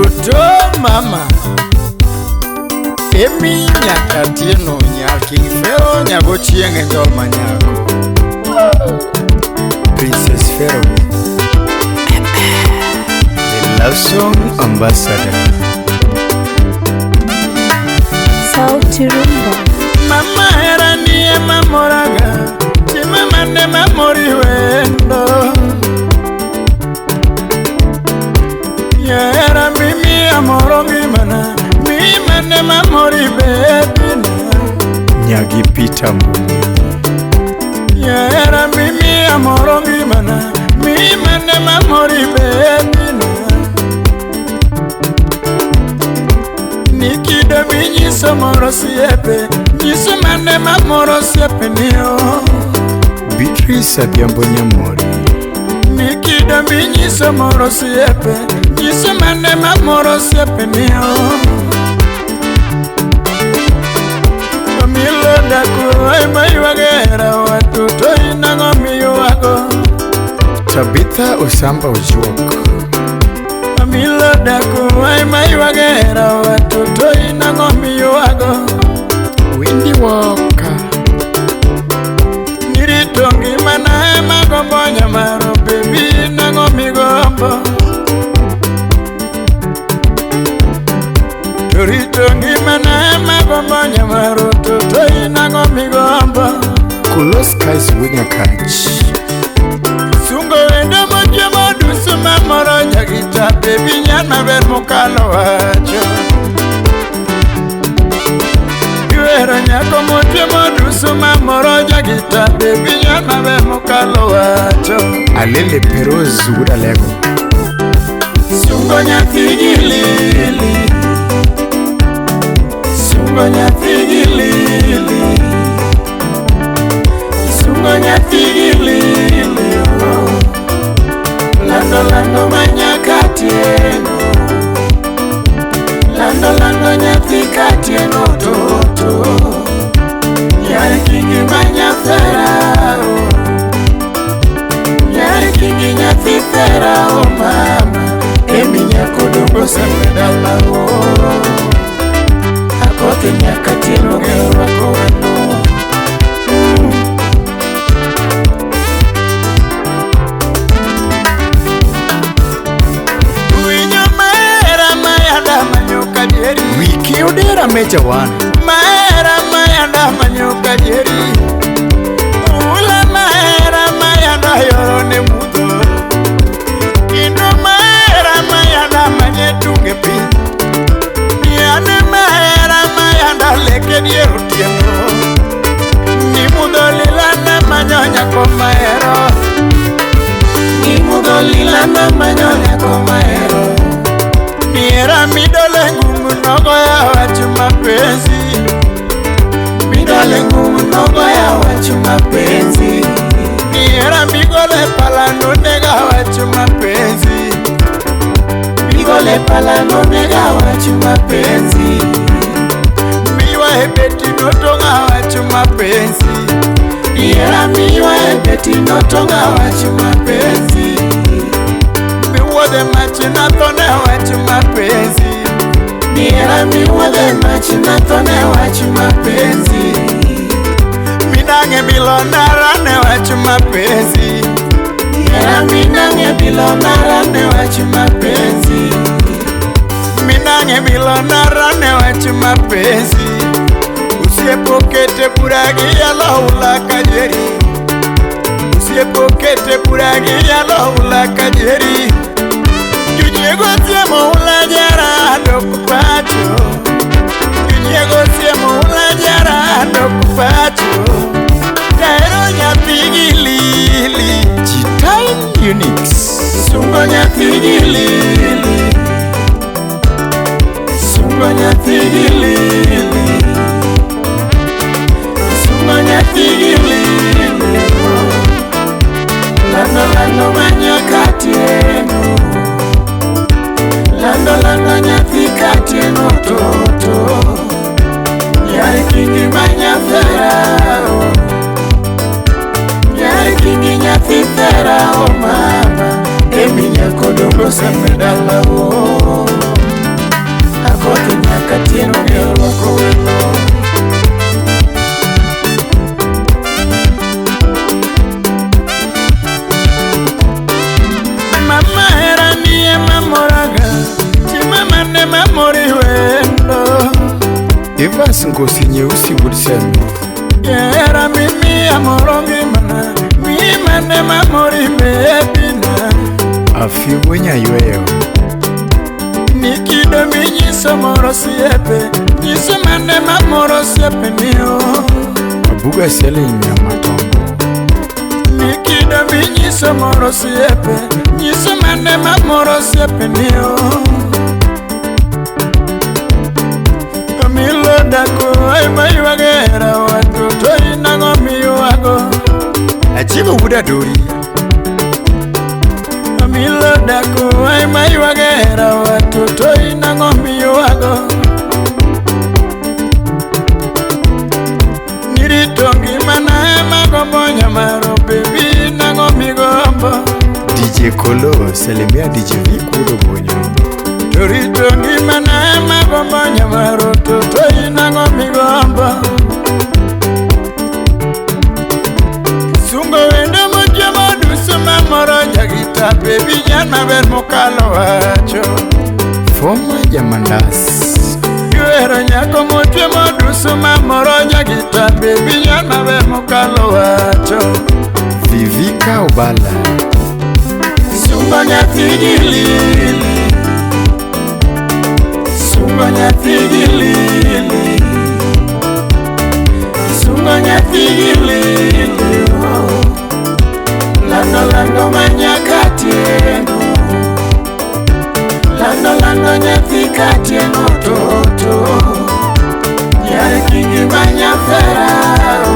Toto mama Emi nyakatieno nyar King Pharaoh nyagochieng' e njol manyako Princess Pharaoh, the love song ambassador. Sauti Rumba. Mama hera nie mamoraga, tima mane mamori wendo. Yera mimi amoro ngimana, mi mane mamori bebina. Nyagi Peter Mbui. Yera mimi amoro ngimana, mi mane mamori bebina. Nikido minyiso moro siepe, nyiso mane mamoro siepe niyo. Beatrice Adhiambo Nyamori. Nikido minyiso moro siepe, nyiso mane mamoro siepe niyo. Milo daku ai maywagera watu to inang'o miywago. Tabitha Osamba Ojuok. Milo daku ai maywagera watu to inang'o miywago. Wendy Walker. Nirito ngimana ema gombo nyamaro bebi nang'o migombo. Torito ngimana ema gombo nyamaro toto inang'o migombo. Kulo Skies Wunyakach. Sungo wendo mochwe moduso mamoro nyagita bebi nyan maber mokalo wacho. Iwero nyako mochwe moduso mamoro nyagita bebi nyan maber mokalo wacho. Alele Peroz Wudalego. Sungo nyathi gi lili, sungo nyathi gi lili, sungo nyathi gi lili, oh. Lando lando manyaka tieno, lando lando nyathi katieno toto, nyar kingi manya Farao, nyar kingi nyathi Farao mama, emi nyako dongo sembe dala o. Akoth nyaka tieno gero rwako wendo. Winyo mahera mayanda manyoka dieri. Wiki Odera Meja One. Mahera mayanda manyoka dieri. Ula mahera mayanda yoro ne mudho. Kendo mahera mayanda manye tunge piny. Niane mahera mayanda leke dier otieno. Ni mudho lilana manyo nyako mahero. Ni mudho lilana manyo nyako mahero. Niera midole ngumu nogoya wach mapenzi. Midole ngumu nogoya wach mapenzi. Niera migole pala nonega wach mapenzi. Migole pala nonega wach mapenzi. Miwa ebeti notonga wach mapenzi. Niera miwa ebeti notonga wach mapenzi. Miwuodhe mach nathone wach mapenzi. Niera miwuodhe mach nathone wach mapenzi. Minang'e bilonara ne wach mapenzi. Niera minang'e bilonara ne wach mapenzi. Minang'e bilonara ne wach mapenzi. Osiepo kete bura gi yalo ula kajeri. Osiepo kete bura gi yalo ula kajeri. Junyiego siemo ula jara dok pacho. Junyiego siemo ula jara dok pacho. Tahero nyathi gi lili. G-Time Unix. Sungo nyathi gi lili. Sungo nyathi gi lili. Sungo nyathi gi lili. Lando lando manyaka tieno. Lando lando nyathi katieno toto. Nyar kingi manya Farao. Nyar kingi nyathi Farao mama. Emi nyako dongo sembe dala o. mamoraga Tima mane mamori wendo Evans Ngosi Nyeusi Woodson Yera mimi amorongi mana Mimane mamori bebina Afi Wunyayweyo Nikido minyiso moro siepe Nyiso mane mamoro siepe niyo Abuga Sele Nyamatombo Nikido minyiso moro siepe Nyiso mane mamoro siepe niyo Milo dako ay mayuagera Watu toi nango miyuago Achibo Wuda Dori Milo dako ay mayuagera Watu toi nango miyuago Nirito ngimana magombo nyamaro Baby nango migombo DJ Kolo Salimia DJ Vikudo Bonyo Torito ngimana magombo nyamaro Totoi nango migombo Sungo wende moche moduso mamoro Jagita baby nyan maber mokalo wacho Foma Jamandas Yuero nyako moche moduso mamoro Jagita baby nyan maber mokalo wacho Vivika Obala Sungo nyathi gi lili Sungo nyathi gi lili Sungo nyathi gi lili Lando lando manyaka tieno Lando lando nyathi katieno toto Nyar kingi manya ferao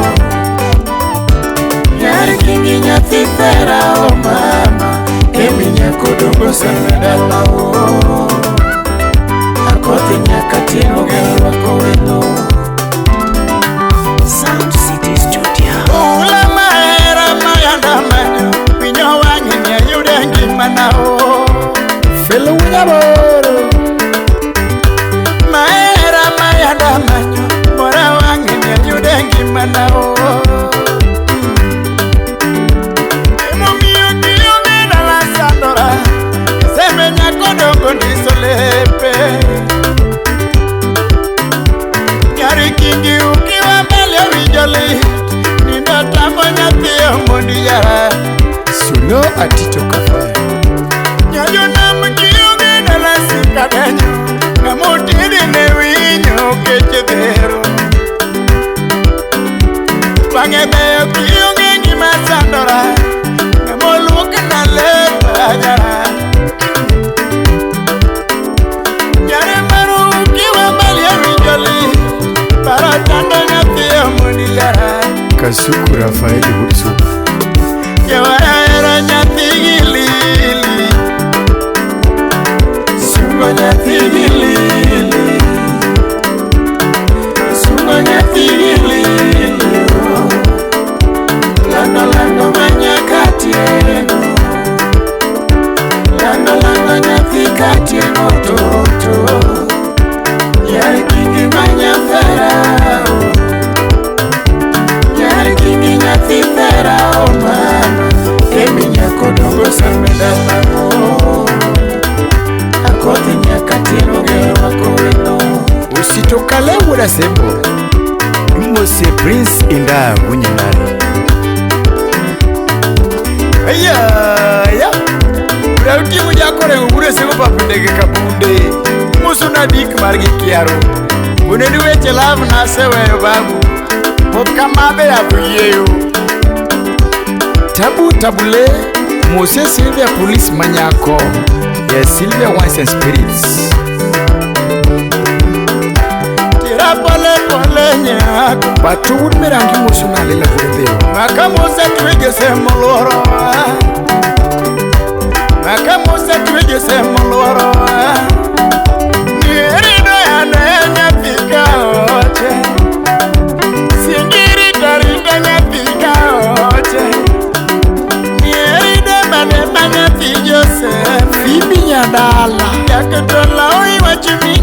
Nyar kingi nyathi ferao mama Emi nyako dongo sana dala o Akothi nyaka tieno gerwako welo Sound City Studio. Ula mahera mayanda manyo Winyo wang'i ni ayude ngimana o Felo Wunyaboro Mahera mayanda manyo Mora wang'i ni ayude ngimana o Emomiyo kionge dala sandora Seme nyako dongo ndiso lepe Nyari kingi ukiwa mbele winjo lit Nindo tamo nyathi omondi yara Suno Atito Kafaya Nyajo nam kionge dala sikadenyo Ng'amotedi ne winyo keche dhero Wang'e beyo kionge ngima sandora Ng'amoluok na lepa jara Nyare maru ukiwa mbali winjo lit Paro chando nyathi omondi yara Kasuku Rafael Woodson Jawahero nyathi gi lili Sungo nyathi gi lili Sungo nyathi gi lili oh. Lando lando manyaka tieno Lando lando nyathi katieno toto Nyar kingi manya ferao Nyar kingi nyathi ferao mama Emi nyako dongo seme dala o Akothi nyaka tieno gerwako welo Usitokale Wuda Sembo Mose Prince Inda Wunyang'are Aya ya Rauti mujakore ngure sego papindege kabunde Musu na dik margi kiaro Uneni weche love naseweyo babu Pok kamadhe yadh yieyo Tabu Tabule Mose Sylvia Police Manyako ya Sylvia Wines and Spirits Tira pole pole nyako Pato Wuod Mirangi Musu na Lela Wuod Makamose twige moloro Makamose twige moloro Nierido yane nyathi ka oche Singiri tarito nyathi ka oche Nierido mane ma nyathi Joseph Phoebe Nyadala Jaketo lawi wach mi